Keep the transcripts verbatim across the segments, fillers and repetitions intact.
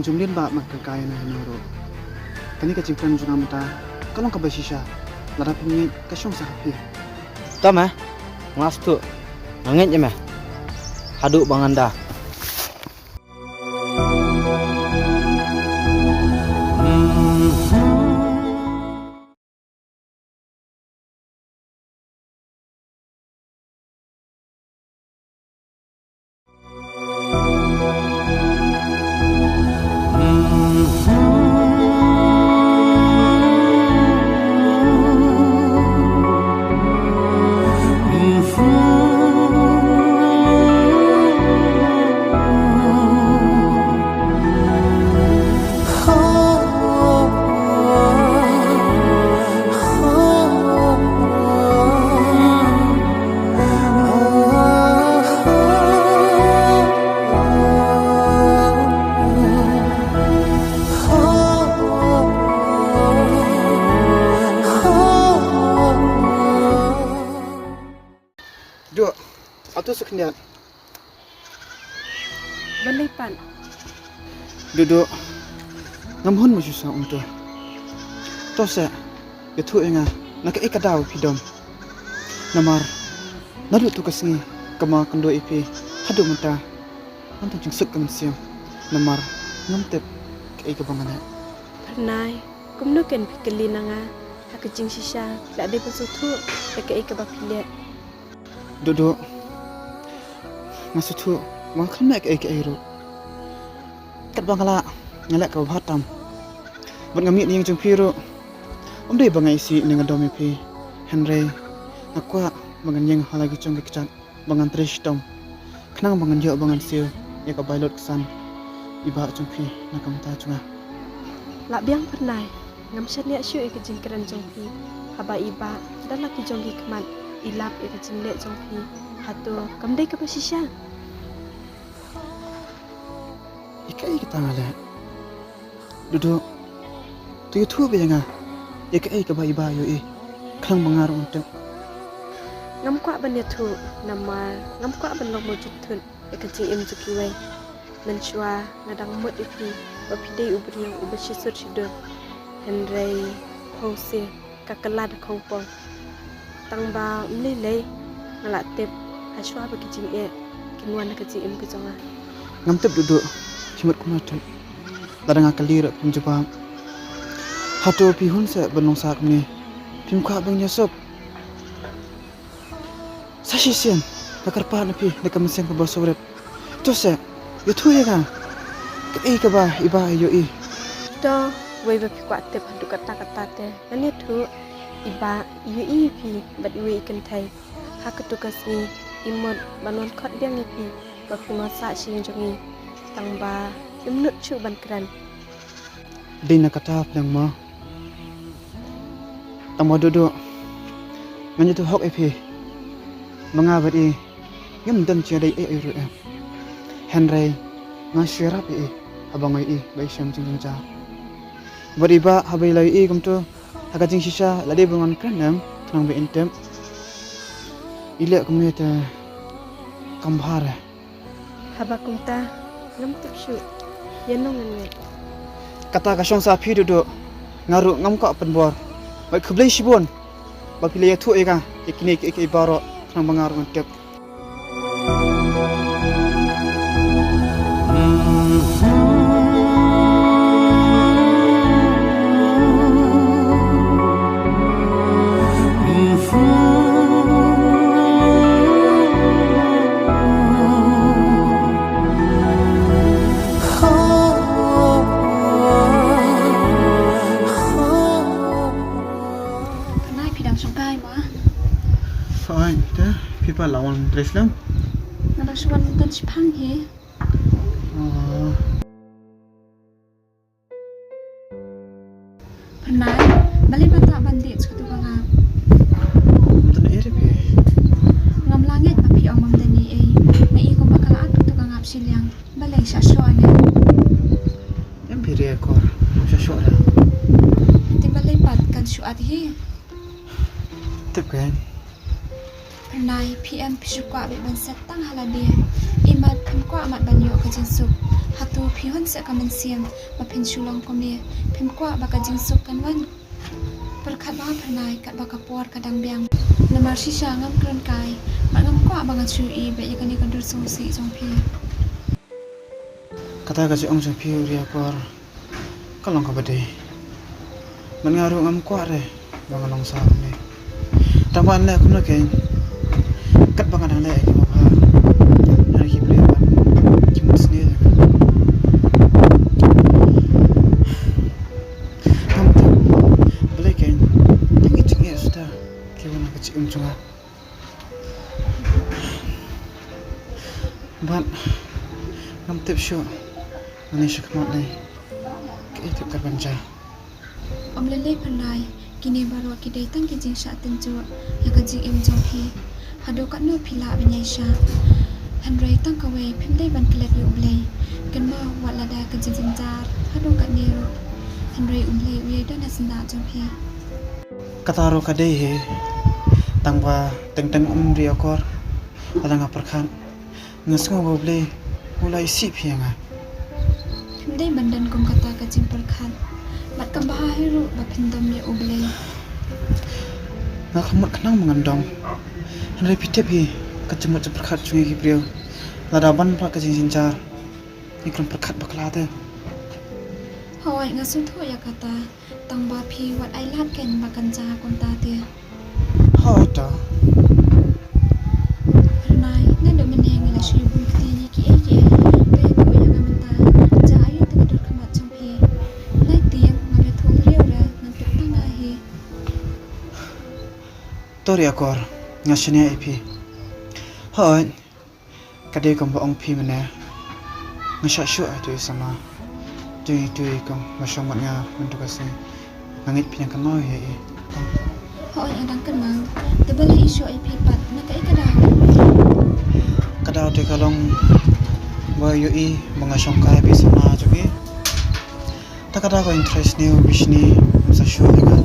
Jong lin ba mat ka kai na hynriew ruh. Kane ka jingkren jong nga mynta ka long kaba shisha. Lada phi ngeit ka shong sa ha phi. Tama, nga sngewthuh. Nga ngeit ïa me. Haduh ba ngan da. Duh, atu sa khyndiat. Balei pat? Duh, duh. Ngam hun ma shisha kumto. To seh, ïathuh ïa nga na kaei ka daw phi dom. Namar naduh tu ka sngi kaba nga kynduh ïa phi haduh mynta, ngam tang jingsuk ka mynsiem. Namar ngam tip kaei kaba ngan leh. Phyrnai, kumno ken phi kylli na nga ha ka jingshisha, la dei ban sngewthuh ïa kaei kaba phi leh. Duh, duh. Nga sngewthuh ba nga khlem leh kaei kaei ruh. Katba nga lah, nga leh kaba bha tam. Bad nga mih na ïing jong phi ruh, ym dei ba nga isih ne nga dom ïa phi. Hynrei nga kwah ba ngan ïeng ha la ki jong ki kjat ba ngan trei shitom, khnang ba ngan ïoh ba ngan siew ïa ka bai lut ka san i bah jong phi na ka bynta jong nga. Lah biang Phyrnai, ngam shaniah shuh ïa ka jingkren jong phi. Haba i bah da la ki jong ki khmat i lap ïa ka jingleh jong phi, hato kam dei kaba shisha? Ïa kaei kata nga leh? Duh, duh. To ïathuh beit ïa nga ïa kaei kaba i bah i ïohi, khnang ba nga ruh ngan tip. Ngam kwah ban ïathuh namar ngam kwah ban long mawjud thut ïa ka jingim jong kiwei. Mynshuwa nga dang mut ïa phi ba phi dei u briew uba shisur shidur. Hynrei phewse ka kylla da khongpong. Tang ba ym lei lei nga la tip ha shuwa ba ki jingeh kin wan ha ka jingim ka jong nga. Ngam tip Duh, duh. Phi mut kumno tip? Lada nga kylli ruh phim jubab. Hato phi hun seh ban long sah kumne? Phim kwah ban ïasuk? Sa shisien nga kyrpad na phi da ka mynsiem kaba sawrit. To seh, ïathuh ïa nga kaei kaba i bah i ïohi. To, wei ba phi kwah tip haduh katta katta te ngan ïathuh. I bah i ïohi ïa phi bad iwei i kynthei. Ha kato ka sngi i mut ban wan khot biang ïa phi ba phin wan sah sha ïing jong ngi. Tang ba im nud shuh ban kren. Dei na kata pdeng mo. Tang ba Duh, duh, ngan ïathuh hok ïa phi ba nga bad i ngim don jingïadei ei ei ruh em. Hynrei nga shu ïarap ïa i haba nga ïohi ba i shem jingjynjar. Bad i bah haba i la ïohi kumto ha ka jingshisha la dei ba ngan kren em, khnang ba in tip. I leh kumne te kam bha re. Haba kumta ngam tip shuh ïano ngan ngeit. Kata ka shong sah phi Duh, duh. Nga ruh ngam kwah pynbor. Bad khublei shibun ba phi la ïathuh ïa nga ïa kine kiei kiei baroh, khnang ba nga ruh ngan tip. Phyrnai, phi dang shong kai mo? Hooid, te phi pat la wan trei slem? Nga dang shu wan don shiphang hi. Oh. Phyrnai, balei ba tah ban dih sha kato ka ngap? Ym don ei re phi. Ngam lah ngeit ba phi ong bym don ei ei. Nga i kumba ka la at kato ka ngap shiliang. Balei, sha shoh ne? Em phi re akor, sha shoh re. Te balei pat kan shu at hi? Tip kein. Phyrnai, phi em phi shu kwah beit ban set tang ha lade. Imat phim kwah mat ban ïoh ka jingsuk. Hato phi hun seh ka mynsiem ba phin shu long kumne? Phim kwah ba ka jingsuk kan wan? Pyrkhat bha Phyrnai, katba ka por ka dang biang. Namar shisha ngam kren kai, bad ngam kwah ba ngan shu ïohi beit ïa kane ka dur sngewsih jong phi. Kata ka jingong jong phi, Riakor, ka long kaba dei. Bad nga ruh ngam kwah re ba nga long sa kumne. Tang ba ngan leh kumno keiñ, katba nga dang leh ïa kiba bha, hynrei ki briew pat ki mut sniew ïa nga. Ngam tip balei keiñ, tang ki jingeh suda ki wan ha ka jingim jong nga. Bad ngam tip shuh nangne shakhmat lei kaei tip ka ban jia. Ym lei lei Phyrnai, kine baroh ki dei tang ki jingshah tynjuh ïa ka jingim jong phi. Haduh katno phi lah ban ïaishah, hynrei tang kawei phim dei ban klet ïa U Blei. Kynmaw, wat lada ka jingjynjar haduh katne ruh, hynrei U Blei u ïai don ha syndah jong phi. Kata ruh ka dei hi, tang ba teng teng um Riakor, lada nga pyrkhat nga sngew ba U Blei u la isih phi ïa nga. Phim dei ban don kum kata ka jingpyrkhat, bad kam bha hi ruh ba phin dom ïa U Blei. Nga khlem mut khnang ba ngan dom, hynrei phi tip hi ka jingmut jingpyrkhat jong ngi ki briew, lada ban pat ka jingjynjar ngi khlem pyrkhat bakla te. Hooid, nga sngewthuh ïa kata. Tang ba phi wat ai lad keiñ ba kan jia kumta te. Hooid to. Phyrnai, naduh mynne ngi la shu ïa bun ktien ïa kiei kiei. To ïathuh ïa nga mynta, jia aïu te ka dur khmat jong phi? Nai tieng, ngam ïathuh briew re, ngan tip tang nga hi. To Riakor, nga shaniah ïa phi. Hooid. Ka dei kumba ong phi mynne, nga shah shuh ïa uto i samla jong i, uto i kong ba shong bad nga mynta ka sngi. Nga ngeit phi dang kynmaw ïa i. Hooid, nga dang kynmaw. Te balei i shoh ïa phi pat, na kaei ka daw? Ka daw te ka long ba ïohi ba nga shongkai bad i samla jong i. Te ka daw ka interest ne u Bishni, ym sa shuh ïa nga.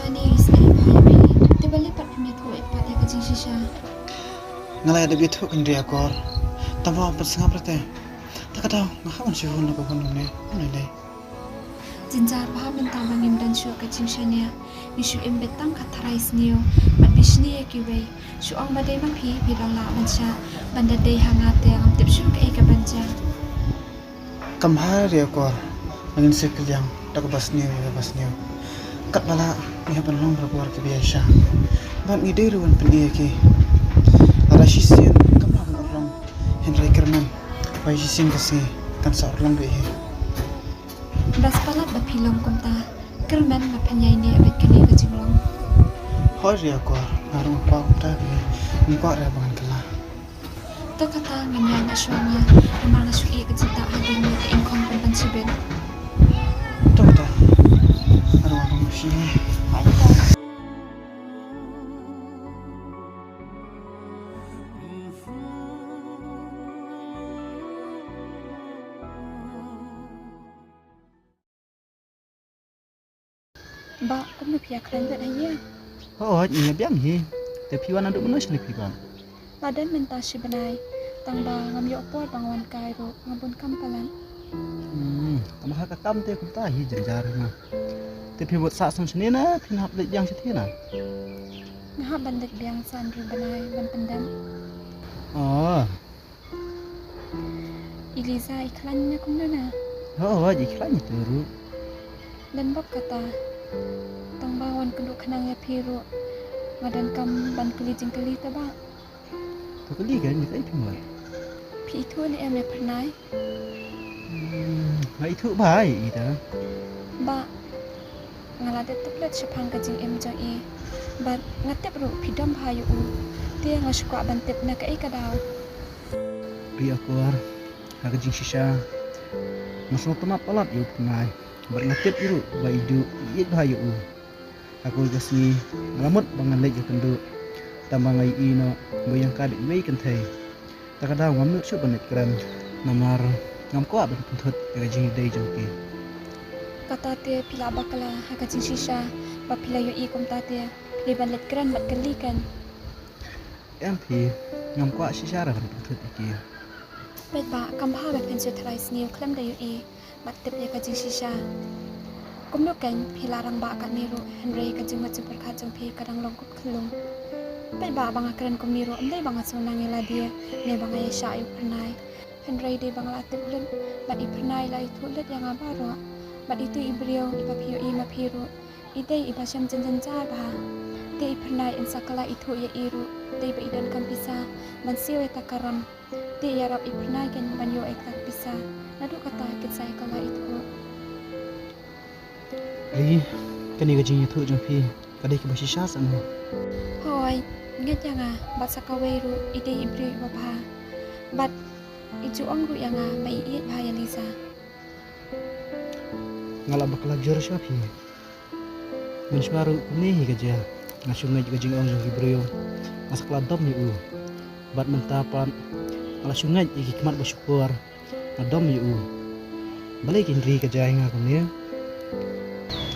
Mane isnei bha ïa phi. Te balei pat phim ïathuh ïa pat ïa ka jingshisha? Nga la ïa dep ïathuh keiñ Riakor, tang ba ym pynsngap re te. Te ka daw nga hap ban shu hun la ka hun ne, hun ne dei. Jynjar bha mynta ba ngim don shuh ka jingshaniah. Ngi shu im beit tang ka tharai sniew bad Bishni ïa kiwei. Shu ong ba dei ma phi, phi dang lah ban shah, ban da dei ha nga te ngam tip shuh kaei ka ban jia. Kam bha Riakor, ba ngin sa kylliang da kaba sniew ïa kaba sniew. Katba lah ngi hap ban long barabor kiba ïaishah. Bad ngi dei ruh ban pyni ïa ki. Lada shisien kam lah ban urlong, hynrei kyrmen ba shisien ka sngi kan sa urlong beit hi. Bes palat ba phi long kumta. Kyrmen ba phin ïaineh bad kane ka jinglong. Hooid Riakor, nga ruh nga kwah kumta beit, ngam kwah re ba ngan kylla. To kata ngan ïaid noh shuwa nga, namar nga shu ïeh ka jingtah hadien ka ingkhong pynban shibit. To kata, nga ruh nga long shuwa. Hooid to. Bah, kumno phi ïa khlaiñ bad ha ïing? Hooid, nga biang hi. Te phi wan naduh mynno shane phi wan? Nga don mynta shi bnai. Tang ba ngam ïoh por ba nga wan kai ruh, nga bun kam palat. Hmm, tang ba ha ka kam te kumta hi jynjar hi mo. Te phi bud sah song shane ne phin hap leit biang shathie na? Nga hap ban leit biang san ri bnai ban pyndep. Oh. I Liza i khlaiñ ïa kumno na? Hooid, i khlaiñ ïa tu ruh. Lem bok kata. Tang ba wan kynduh khnang ïa phi ruh, nga donkam ban kylli jingkylli te bah. To kylli keiñ, kaei phi mut? Phi ithuh ne em ïa Phyrnai? Hmm, nga ithuh bha ïa i te. Bah, nga la dep tip lut shaphang ka jingim jong i. Bad nga tip ruh phi dom bha ïa u. Te nga shu kwah ban tip na kaei ka daw. Riakor, ha ka jingshisha nga sngewtynnat palat ïa u Phyrnai. Bad nga tip ruh ba i duh i ïeit bha ïa u. Ha kawei ka sngi nga la mut ba ngan leit ïakynduh, tang ba nga ïohi noh ba i ïeng ka da iwei i kynthei. Te ka daw ngam nud shuh ban leit kren, namar ngam kwah ban pynthut ïa ka jingïadei jong ki. Kata te phi la bakla ha ka jingshisha, ba phi la ïohi kumta te phi dei ban leit kren bad kylli keiñ. Em phi, ngam kwah shisha re ban pynthut ïa ki. Peit ba kam bha ba phin shu tharai sniew khlem da ïohi bad tip ïa ka jingshisha. Kumno kein phi la rangbah katne ruh, hynrei ka jingmut jingpyrkhat jong phi ka dang long kut khyllung. Peit ba, ba nga kren kumne ruh, ym dei ba nga sngewnang ïa lade ne ba nga ïaishah ïa u Phyrnai. Hynrei dei ba nga la tip lut bad i Phyrnai la ïathuh lut ïa nga baroh. Bad itu i briew iba phi ïohi ma phi ruh, i dei iba shem jynjar bha. Te i Phyrnai yn sa kylla ithuh ïa i ruh, dei ba i donkam pisa ban siew ïa ta ka ram. Te ïarap i Phyrnai kein ban ïoh ïa kata ka pisa. Naduh kata kin sa ïa kylla ithuh. Ri, kane ka jingïathuh jong phi ka dei kaba shisha seh mo? Hooid, ngeit ïa nga, bad sa kawei ruh i dei i briew iba bha. Bad i ju ong ruh ïa nga ba i ïeit bha ïa Lisa. Nga la bakla jur sha phi. Mynshuwa ruh kumne hi ka jia. Nga shu ngeit ïa ka jingong jong ki briew. Nga sa kylla dom ïa u. Bad mynta pat nga la shu ngeit ïa ki khmat ba shukor. Nga dom ïa u. Balei kein Ri ka jia ïa nga kumne?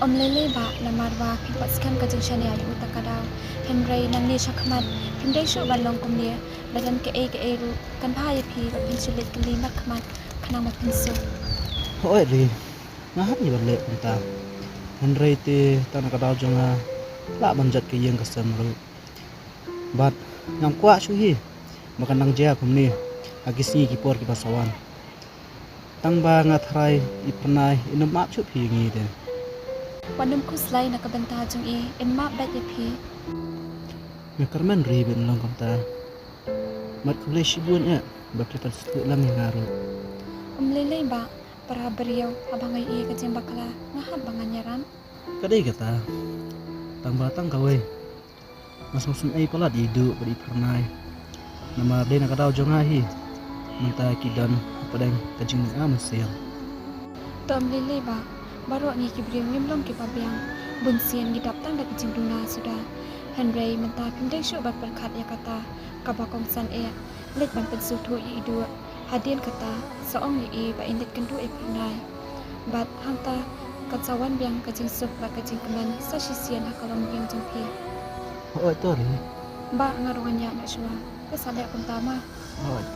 Ym lei lei bah, namar ba phi pat skhem ka jingshaniah ïa uta ka daw. Hynrei nangne shakhmat phim dei shuh ban long kumne. Lada don kaei kaei ruh kan bha ïa phi ba phin shu leit kylli markhmat khnang ba phin suk. Hooid Ri, nga hap ïa ban leh kumta. Hynrei te tang na ka daw jong nga lah ban jot ka ïing ka sem ruh. Bad ngam kwah shuh hi ba kan nang jia kumne ha ki sngi ki por kiba sa wan. Tang ba nga tharai i Phyrnai in ym ap shuh phi ïa ngi te. Wat nym khuslai na ka bynta jong i, in map beit ïa phi. Nga kyrmen Ri ba in long kumta. Bad khublei shibun eh ba phi pan sngewthuh lang ïa nga ruh. Ym lei lei bah, para briew, haba nga ïohi ka jingbakla nga hap ba ngan ïarap. Ka dei kata. Tang ba tang kawei, nga sngewsynei palat ïa i Duh bad i Phyrnai. Namar dei na ka daw jong nga hi mynta ki don hapdeng ka jingmynsiem. To ym lei lei bah, baroh ngi ki briew ngim long kiba biang. Bun sien ngi dap tang da ka jingduna suda. Hynrei mynta phim dei shuh ban pyrkhat ïa kata kaba kongsan eh. Leit ban pynsngewthuh ïa i Duh. Hadien kata sa ong ïa i ba in leit kynduh ïa i Phyrnai. Bad hangta kan sa wan biang ka jingsuk bad ka jingkmen sa shisien ha ka longïing jong phi. Hooid to Ri. Bah, nga ruh ngan ïaid noh shuwa. Phi sa leh kumta ma. Hooid.